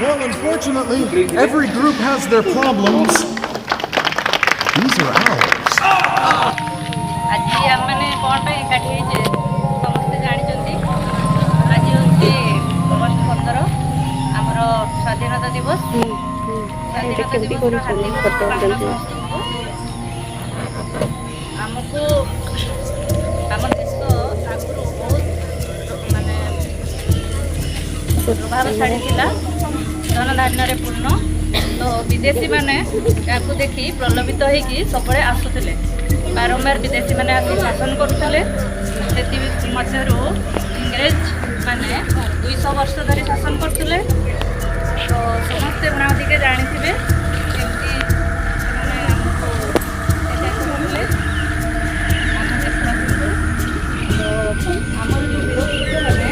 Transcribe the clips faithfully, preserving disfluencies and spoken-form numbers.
Well, unfortunately, every group has their problems. These are ours. ଆଜି ଆମେମାନେ କ'ଣ ପାଇଁ ଏକାଠି ହେଇଛେ ସମସ୍ତେ ଜାଣିଛନ୍ତି। ଆଜି ହେଉଛି ଅଗଷ୍ଟ ପନ୍ଦର, ଆମର ସ୍ୱାଧୀନତା ଦିବସ। ସ୍ୱାଧୀନତା ଦିବସର ହାର୍ଦ୍ଦିକ ଶୁଭକାମନା ସମସ୍ତଙ୍କୁ। ଆମକୁ ଆମ ଦେଶ ଆଗରୁ ବହୁତ ମାନେ ପ୍ରଭାବଶାଳୀ ଥିଲା, ଧନଧାନ୍ୟରେ ପୂର୍ଣ୍ଣ। ତ ବିଦେଶୀମାନେ ଏହାକୁ ଦେଖି ପ୍ରଲୋଭିତ ହେଇକି ସବୁବେଳେ ଆସୁଥିଲେ। ବାରମ୍ବାର ବିଦେଶୀମାନେ ଆସି ଶାସନ କରୁଥିଲେ। ସେଥି ମଧ୍ୟରୁ ଇଂରେଜମାନେ ଦୁଇଶହ ବର୍ଷ ଧରି ଶାସନ କରୁଥିଲେ। ତ ସମସ୍ତେ ଉଣାଉଧିକେ ଜାଣିଥିବେ କେମିତି ସେମାନେ ଆମକୁ ଏଯାକ କରୁଥିଲେ। ଆମ ଦେଶବାସୀଙ୍କୁ, ତ ଆମର ଯେଉଁ ବୀର ପୁତ୍ରମାନେ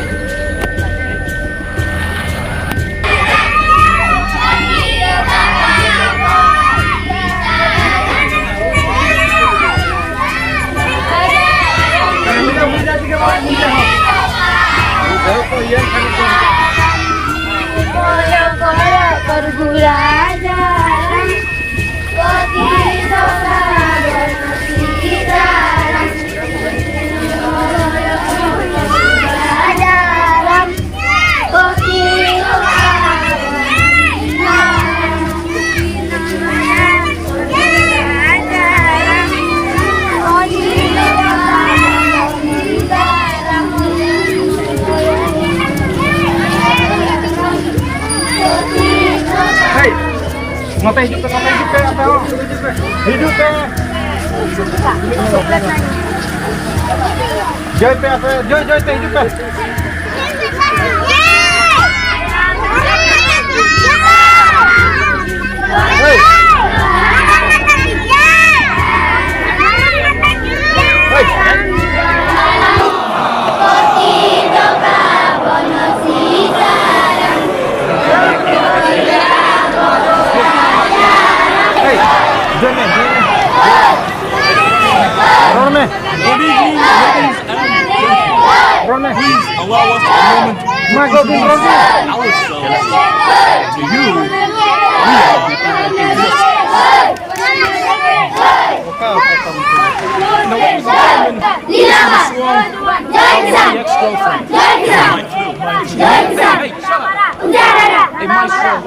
ᱱᱚᱛᱮ ᱦᱤᱡᱩᱜ ᱯᱮ, ᱱᱚᱛᱮ ᱦᱤᱡᱩᱜ ᱯᱮ, ᱟᱯᱮ ᱦᱚᱸ ᱦᱤᱡᱩᱜ ᱯᱮ᱾ ᱦᱤᱡᱩᱜ ᱯᱮ᱾ ᱡᱚᱭ ᱯᱮ ᱟᱯᱮ, ᱡᱚᱭ, ᱡᱚᱭ ᱯᱮ, ᱦᱤᱡᱩᱜ ᱯᱮ᱾ ᱦᱳᱭ᱾ ᱦᱳᱭ᱾ ᱮᱭ, ᱡᱚᱭ ᱢᱮ, ᱡᱚᱭ ᱢᱮ᱾ ᱨᱚᱲ ᱢᱮ᱾ Please allow us a moment to introduce ourselves to you. We are the Philippines. Now, what was the name? This is one of my ex-girlfriend. Hey, shut up. Hey, my friend.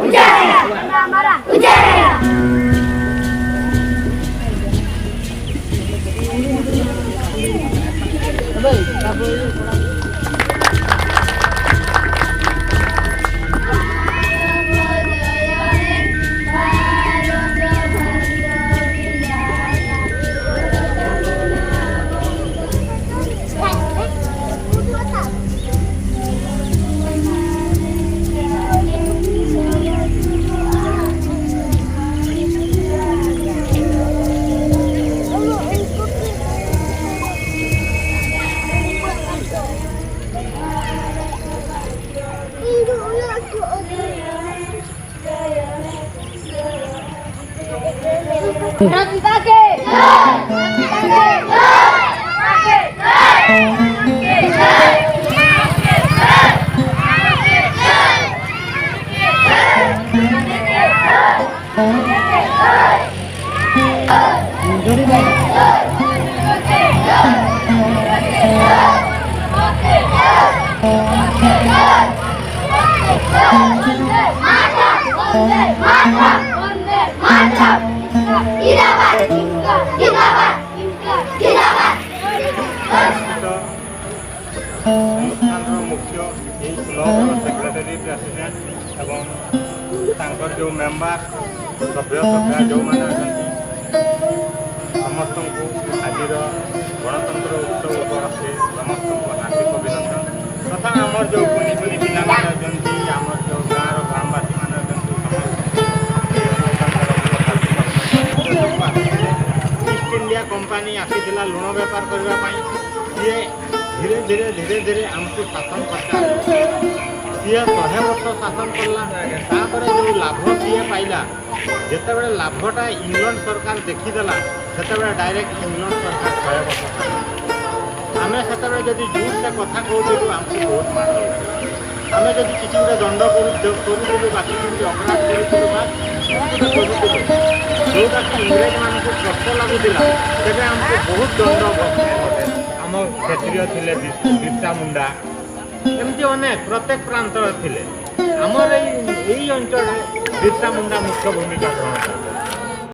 ଅନୁଷ୍ଠାନର ମୁଖ୍ୟ, ଏହି କ୍ଲବର secretary, president ଏବଂ ତାଙ୍କର ଯେଉଁ member, ସଭ୍ୟ ସଭ୍ୟା ଯେଉଁମାନେ ଅଛନ୍ତି, ସମସ୍ତଙ୍କୁ ଆଜିର ଗଣତନ୍ତ୍ର ଉତ୍ସବ ଉପଲକ୍ଷେ ସମସ୍ତଙ୍କୁ ହାର୍ଦ୍ଦିକ ଅଭିନନ୍ଦନ। ତଥା ଆମର ଯେଉଁ କୁନି କୁନି ପିଲାମାନେ ଅଛନ୍ତି, ଆମର ଯେଉଁ ଗାଁର ଗ୍ରାମବାସୀମାନେ ଅଛନ୍ତି, ସମସ୍ତଙ୍କୁ ଇଷ୍ଟ ଇଣ୍ଡିଆ କମ୍ପାନୀ ଆସିଥିଲା ଲୁଣ ବେପାର କରିବା ପାଇଁ। ସିଏ ଧୀରେ ଧୀରେ ଧୀରେ ଧୀରେ ଆମକୁ ଶାସନ କରିଥିଲା। ସିଏ ଶହେ ବର୍ଷ ଶାସନ କଲା। ତାପରେ ଯେଉଁ ଲାଭ ସିଏ ପାଇଲା, ଯେତେବେଳେ ଲାଭଟା ଇଂଲଣ୍ଡ ସରକାର ଦେଖିଦେଲା, ସେତେବେଳେ ଡାଇରେକ୍ଟ ଇଂଲଣ୍ଡ ସରକାର ଶହେ ବର୍ଷ ଶାସନ କଲା। ଆମେ ସେତେବେଳେ ଯଦି ଜୋରସେ କଥା କହୁଥିଲୁ, ଆମକୁ ବହୁତ ମାଡ଼ ହଉଥିଲା। ଆମେ ଯଦି କିଛି ଗୋଟେ ଦଣ୍ଡ କରୁ-, କରୁଥିଲୁ ବା କିଛି ଗୋଟେ ଅପରାଧ କରୁଥିଲୁ ବା କିଛି ଗୋଟେ କରୁଥିଲୁ, ଯୋଉଟାକି ଇଂରେଜମାନଙ୍କୁ କଷ୍ଟ ଲାଗୁଥିଲା, ତେବେ ଆମକୁ ବହୁତ ଦଣ୍ଡ ଭୋଗ-, ଆମ କ୍ଷତ୍ରିୟ ଥିଲେ ବି-, ବିର୍ସା ମୁଣ୍ଡା, ଏମିତି ଅନେକ ପ୍ରତ୍ୟେକ ପ୍ରାନ୍ତରେ ଥିଲେ। ଆମର ଏଇ, ଏଇ ଅଞ୍ଚଳରେ ବିର୍ସା ମୁଣ୍ଡା ମୁଖ୍ୟ ଭୂମିକା ଗ୍ରହଣ କଲେ।